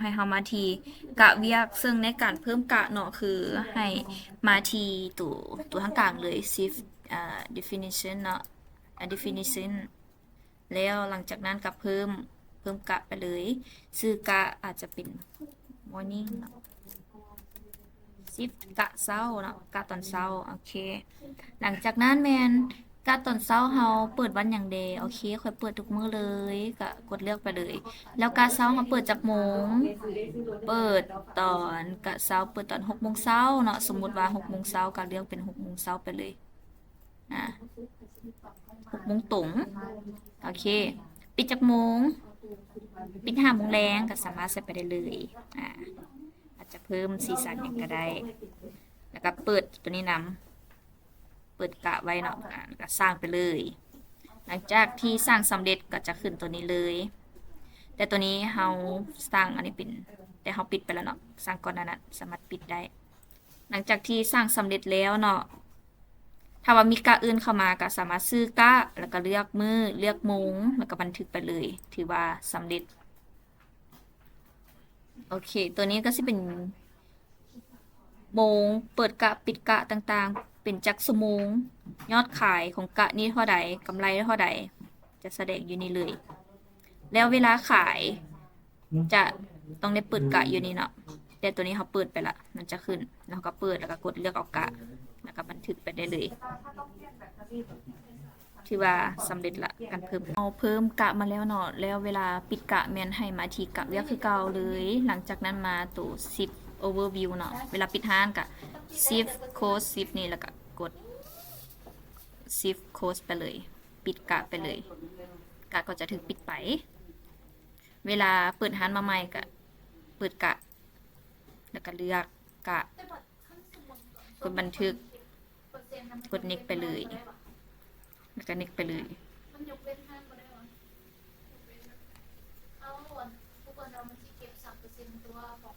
ໃຫ້ເຮົາມາທີ່ກະວຽກ ເຊິ່ງໃນການເພີ່ມກະເນາະ ຄືໃຫ້ມາທີ່ໂຕ ໂຕທາງກາງເລີຍ shift ອ່າ definition ເນາະ ອ່າ definition ແລ້ວຫຼັງຈາກນັ້ນກໍເພີ່ມ ເພີ່ມກະໄປເລີຍ ຊື່ກະອາດຈະເປັນ morning ເນາະ shift ກະເຊົ້າເນາະ ກະຕອນເຊົ້າ ໂອເຄ. ຫຼັງຈາກນັ້ນແມ່ນກະຕອນເຊົ້າເຮົາເປີດວັນຫຍັງແດ່? ໂອເຄ ຂ້ອຍເປີດທຸກມື້ເລີຍ ກະກົດເລືອກໄປເລີຍ. ແລ້ວກະເຊົ້າເຮົາເປີດຈັກໂມງ? ເປີດຕອນ ກະເຊົ້າເປີດຕອນຫົກໂມງເຊົ້າເນາະ ສົມມຸດວ່າຫົກໂມງເຊົ້າ ກະເລືອກເປັນຫົກໂມງເຊົ້າໄປເລີຍ ອ່າ ຫົກໂມງຕົງ ໂອເຄ. ປິດຈັກໂມງ? ປິດຫ້າໂມງແລງ ກະສາມາດໃສ່ໄປໄດ້ເລີຍ ອ່າ ອາດຈະເພີ່ມສີສັນຫຍັງກະໄດ້ ແລ້ວກະເປີດໂຕນີ້ນຳ ເປີດກະໄວ້ເນາະ ອ່າ ແລ້ວກະສ້າງໄປເລີຍ. ຫຼັງຈາກທີ່ສ້າງສຳເລັດກໍຈະຂຶ້ນໂຕນີ້ເລີຍ ແຕ່ໂຕນີ້ເຮົາສ້າງອັນນີ້ເປັນ ແຕ່ເຮົາປິດໄປແລ້ວເນາະ ສ້າງກ່ອນໜ້ານັ້ນ ສາມາດປິດໄດ້. ຫຼັງຈາກທີ່ສ້າງສຳເລັດແລ້ວເນາະ ຖ້າວ່າມີກະອື່ນເຂົ້າມາກໍສາມາດຊື້ກະ ແລ້ວກໍເລືອກມື້ ເລືອກໂມງ ແລ້ວກໍບັນທຶກໄປເລີຍ ຖືວ່າສຳເລັດ. ໂອເຄ ໂຕນີ້ກໍຊິເປັນໂມງເປີດກະປິດກະຕ່າງໆ ເປັນຈັກຊົ່ວໂມງ ຍອດຂາຍຂອງກະນີ້ເທົ່າໃດ ກຳໄລເທົ່າໃດ ຈະສະແດງຢູ່ນີ້ເລີຍ. ແລ້ວເວລາຂາຍຈະຕ້ອງໄດ້ເປີດກະຢູ່ນີ້ເນາະ ແຕ່ໂຕນີ້ເຮົາເປີດໄປລະ ມັນຈະຂຶ້ນ ແລ້ວເຮົາກໍເປີດ ແລ້ວກໍກົດເລືອກເອົາກະ ແລ້ວກໍບັນທຶກໄປໄດ້ເລີຍ. ຖືວ່າສຳເລັດລະ ການເພີ່ມ ເຮົາເພີ່ມກະມາແລ້ວເນາະ ແລ້ວເວລາປິດກະແມ່ນໃຫ້ມາທີ່ກະວຽກຄືເກົ່າເລີຍ. ຫຼັງຈາກນັ້ນມາໂຕ shift overview ເນາະ ເວລາປິດຮ້ານກະ shift close shift ນີ້ ແລ້ວກະກົດ shift close ໄປເລີຍ ປິດກະໄປເລີຍ ກະກໍຈະຖືກປິດໄປ. ເວລາເປີດຮ້ານມາໃໝ່ກະເປີດກະ ແລ້ວກະເລືອກກະ ກົດບັນທຶກ ກົດ next ໄປເລີຍ ແລ້ວກະ next ໄປເລີຍ. ມັນຍົກເວັ້ນຫ້າມບໍ່ໄດ້ຫວາ? ເອົາ ຜູ້ກ່ອນວ່າມັນຊິເກັບສາມເປີເຊັນຕົວຂອງ